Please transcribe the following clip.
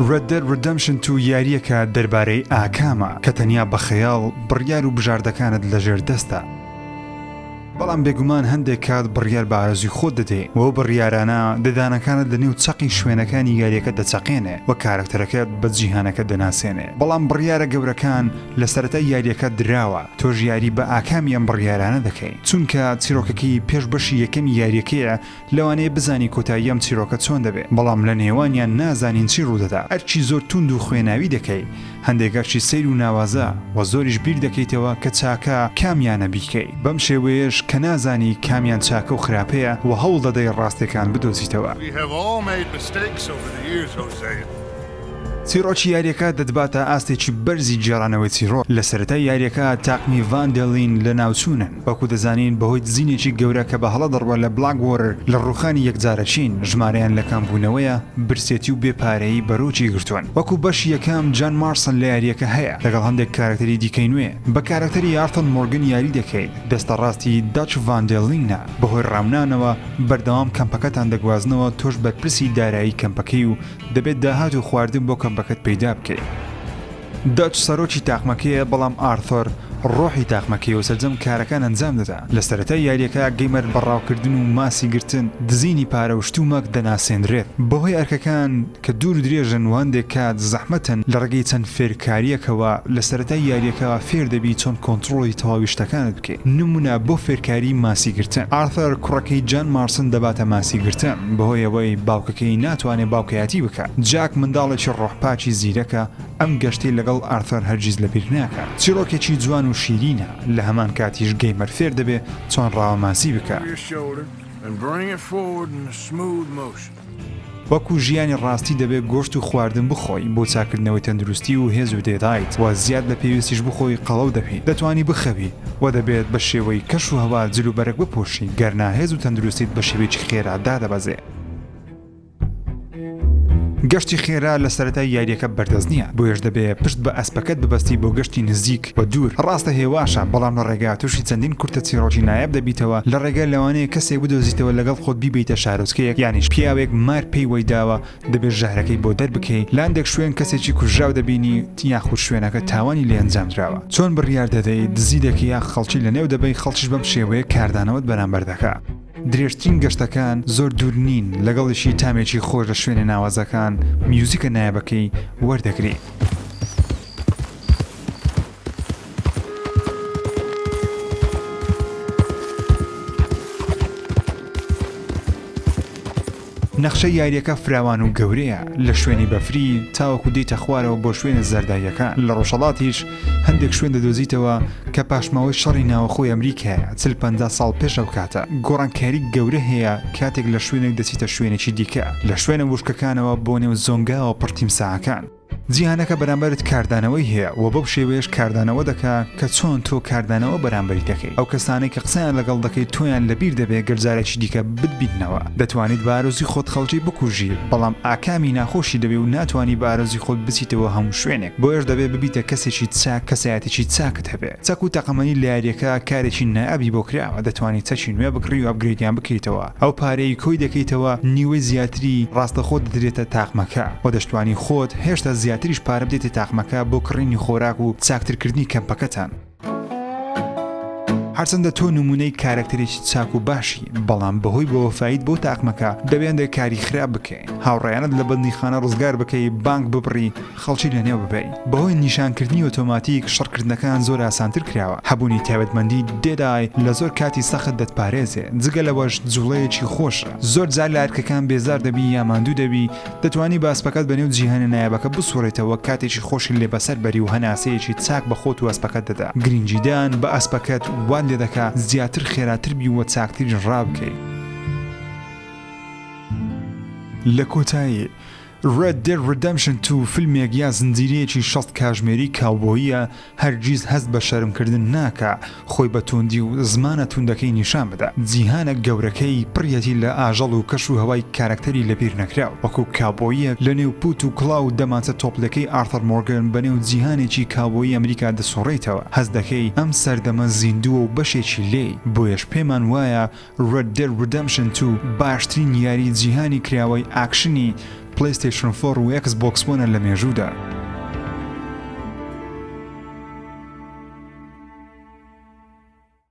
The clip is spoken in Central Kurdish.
Red Dead Redemption 2 یارییەکە دەربارەی ئاکامە کە تەنیا بە خەیاڵ بڕیار و بژاردەکانت لەژێر دەستە. بەڵام بێگومان هەندێک کات بڕیار بە ئارەزووی خۆت دەدەی و ئەو بڕیارانە ددانەکانت لە نێو چەقی شوێنەکانی یارییەکە دەچەقێنێ و کارەکتەرەکەت بە جیهانەکە دەناسێنێ. بەڵام بڕیارە گەورەکان لە سەرەتای یارییەکە دراوە، تۆش یاری بە ئاکامی ئەم بڕیارانە دەکەی. چونکە چیرۆکەکەی پێش بەشی یەکەمی یارییەکەیە، لەوانەیە بزانی کۆتایی ئەم چیرۆکە چۆن دەبێ، بەڵام لە نێوانیان نازانین چی ڕوودەدا. ئەرکی زۆر توند و خوێناوی دەکەی، هەندێک ئەرکی سەیر و ناوازە، وە زۆریش بیر دەکەیتەوە کە چاکە کامیانە بیکەی. بەم شێوەیەش کە نازانی کامیان چاکە و خراپەیە وە هەوڵ دەدەی ڕاستێکان بدۆزیتەوە. چیڕۆکی یاریەکە دەتباتە ئاستێکی بەرزی گێڕانەوەی چیڕۆک، لە سەرەتای یاریەکە تاقمی ڤان دێلین لەناوچوونن، وەکو دەزانین بەهۆی دزینێکی گەورە کە بە هەڵە دەڕوا لە بلاک وۆتەر لە ڕووخانی یەکجارەکین، ژمارەیان لە کەمبوونەوەیە، برسێتی و بێ پارەیی بەرۆکی گرتوون. وەکو بەشی یەکەم جان مارسن لە یاریەکە هەیە لەگەڵ هەندێک کارەکتەری دیکەی نوێ. بە کارەکتەری ئارثەر مۆرگن یاری دەکەیت، دەستە ڕاستی داچ ڤان دێلینە، بەهۆی ڕاونانەوە بەردەوام کەمپەکەتان دەگوازنەوە تۆش بەرپرسی دارایی کەمپەکەی و دەبێت داهات و خواردن بۆ کەمپەکەت پەیدا بکەی. دەچ سەرۆکی تاقمەکەیە بەڵام ئارثۆر ڕۆحی تاقمەکەیە و سەرجەم کارەکان ئەنجام دەدا. لە سەرەتای یارییەکە gamer بە ڕاوکردن و ماسی گرتن، دزینی پارە و شتومەک دەناسێنرێت. بەهۆی ئەرکەکان کە دوور و درێژن و هەندێک کات زەحمەتن، لە ڕێگەی چەند فێرکارییەکەوە لە سەرەتای یارییەکە فێر دەبی چۆن کۆنتڕۆڵی تەواوی شتەکانت بکەی. نمونە بۆ فێرکاری ماسی گرتن، ئارثەر کوڕەکەی جان مارسن دەباتە ماسی گرتن، بەهۆی ئەوەی باوکەکەی ناتوانێ باوکایەتی بکات. جاک منداڵێکی ڕۆحپاکی زیرەکە، ئەم گەشتەی لەگەڵ ئارثەر هەرگیز لەبیر ناکات. چیڕۆکێکی جوان و شیرینە، لە هەمان کاتیش gamer فێر دەبێ چۆن ڕاوە ماسی بکا. وەکو ژیانی ڕاستی دەبێ گۆشت و خواردن بخۆی بۆ چاکردنەوەی تەندروستی و هێز و دێدایت و زیاد لە پێویستیش بخۆی قەڵەو دەبی دەتوانی بخەوی و دەبێت بە شێوەی کەش و هەوا جل و بەرگ بپۆشی گەرنا هێز و تەندروستیت بە شێوەیەکی خێرا دادەبەزێ. گەشتی خێرا لە سەرەتای یاریەکە بەردەست نییە بۆیەش دەبێ پشت بە ئەسپەکەت ببەستی بۆ گەشتی نزیک و دوور ڕاستە هێواشە بەڵام لە ڕێگا تووشی چەندین کورتە چیڕۆکی نایاب دەبیتەوە لە ڕێگا لەوانەیە کەسێک بدۆزیتەوە لەگەڵ خۆت بیبەیتە شارۆچکەیەک یانیش پیاوێک مار پێی وەیداوە دەبێت ژەهرەکەی بۆ دەربکەی لە هەندێک شوێن کەسێکی کوژراو دەبینی یاخود شوێنەکە تاوانی لێ ئەنجام دراوە چۆن بڕیار دەدەی دزی دەکەی یا خەڵکی لەنێو دەبەی خەڵکیش بەم شێوەیە کاردانەوەت بەرامبەر دەکا. درێژترین گەشتەکان زۆر دوور نین لەگەڵیشی تامێکی خۆش لە شوێنە ناوازەکان میوزیکە نایابەکەی وەردەگری. نەخشەی یارییەکە فراوان و گەورەیە، لە شوێنی بەفری تاوەکو دێیتە خوارەوە بۆ شوێنە زەرداییەکان، لە ڕۆژهەڵاتیش هەندێک شوێن دەدۆزیتەوە کە پاشماوەی شەڕی ناوەخۆی ئەمریکایە 40 50 ساڵ پێش ئەو کاتە. گۆڕانکاری گەورە هەیە کاتێک لە شوێنێک دەچیتە شوێنێکی دیکە، لە شوێنە وشکەکانەوە بۆ نێو زۆنگاوە پڕ تیمساحەکان. جیهانەکە بەرامبەرت کاردانەوەی هەیە و بەو شێوەیەش کاردانەوە دەکا کە چۆن تۆ کاردانەوە بەرامبەری دەکەی. ئەو کەسانەی کە قسەیان لەگەڵ دەکەی تۆیان لەبیر دەبێ گەر جارێکی دیکە بتبیننەوە. دەتوانیت بە ئارەزووی خۆت خەڵکی بکوژی بەڵام ئاکامی ناخۆشی دەبێ و ناتوانی بە ئارەزووی خۆت بچیتەوە هەموو شوێنێک. بۆیەش دەبێ ببیتە کەسێکی چاک کەسایەتێکی چاکت هەبێ. چەک و تەقەمەنی لە یارییەکە کارێکی نایابی بۆ کراوە دەتوانی چەکی نوێ بکڕی و upgrade یان بکەیتەوە. ئەو پارەی کۆی دەکەیتەوە نیوەی زیاتری ڕاستەخۆ دەدرێتە تاقمەکە و دەشتوانی خۆت هێشتا زیاتریش پارە بدەیتە تاقمەکە بۆ کڕینی خۆراک و چاکترکردنی کەمپەکەتان. هەرچەندە تۆ نمونەی کارەکتەرێکی چاک و باشی بەڵام بەهۆی بەوەفاییت بۆ تاقمەکە دەبێ هەندێک کاری خراپ بکەی هاوڕێیانت لە بەندیخانە ڕزگار بکەی بانک ببڕی خەڵکی لەنێو ببەی. بەهۆی نیشانکردنی ئۆتۆماتیک شەڕکردنەکان زۆر ئاسانتر کراوە، هەبوونی تایبەتمەندی Dead Eye لە زۆر کاتی سەخت دەتپارێزێ، جگە لەوەش جوڵەیەکی خۆشە، زۆر جار لە ئەرکەکان بێزار دەبی یا ماندوو دەبی، دەتوانی بە ئەسپەکەت بەنێو جیهانە نایابەکە بسوڕێیتەوە کاتێکی خۆشی لێ بەسەر بەری و هەناسەیەکی چاک بە خۆت و ئەسپەکەت دەدا، گرنگیدان بە ئەسپەکەت وات لێدەکا زیاتر خێراتر بی و چاکتریش ڕابکەی. لە کۆتایی. Red Dead Redemption 2 فیلمێک یا زنجیرەیەکی 60 کاژمێری کاوبۆییە، هەرگیز هەست بە شەرمکردن ناکا خۆی بە توندی و زمانە توندەکەی نیشان بدا. جیهانە گەورەکەی پڕیەتی لە ئاژەڵ و کەش و هەوای کارەکتەری لەبیرنەکراو. وەکو کاوبۆییەک لە نێو پوت و کڵاو و دەمانچە تۆپلەکەی ئارثەر مۆرگن بە نێو جیهانێکی کاوبۆیی ئەمریکا دەسوڕێیتەوە. هەست دەکەی ئەم سەردەمە زیندووە و بەشێکی لێی. بۆیەش پێمان وایە Red Dead Redemption 2 باشترین یاری جیهانی کراوەی ئاکشنی. PlayStation 4 و Xbox One ە لە مێژوودا.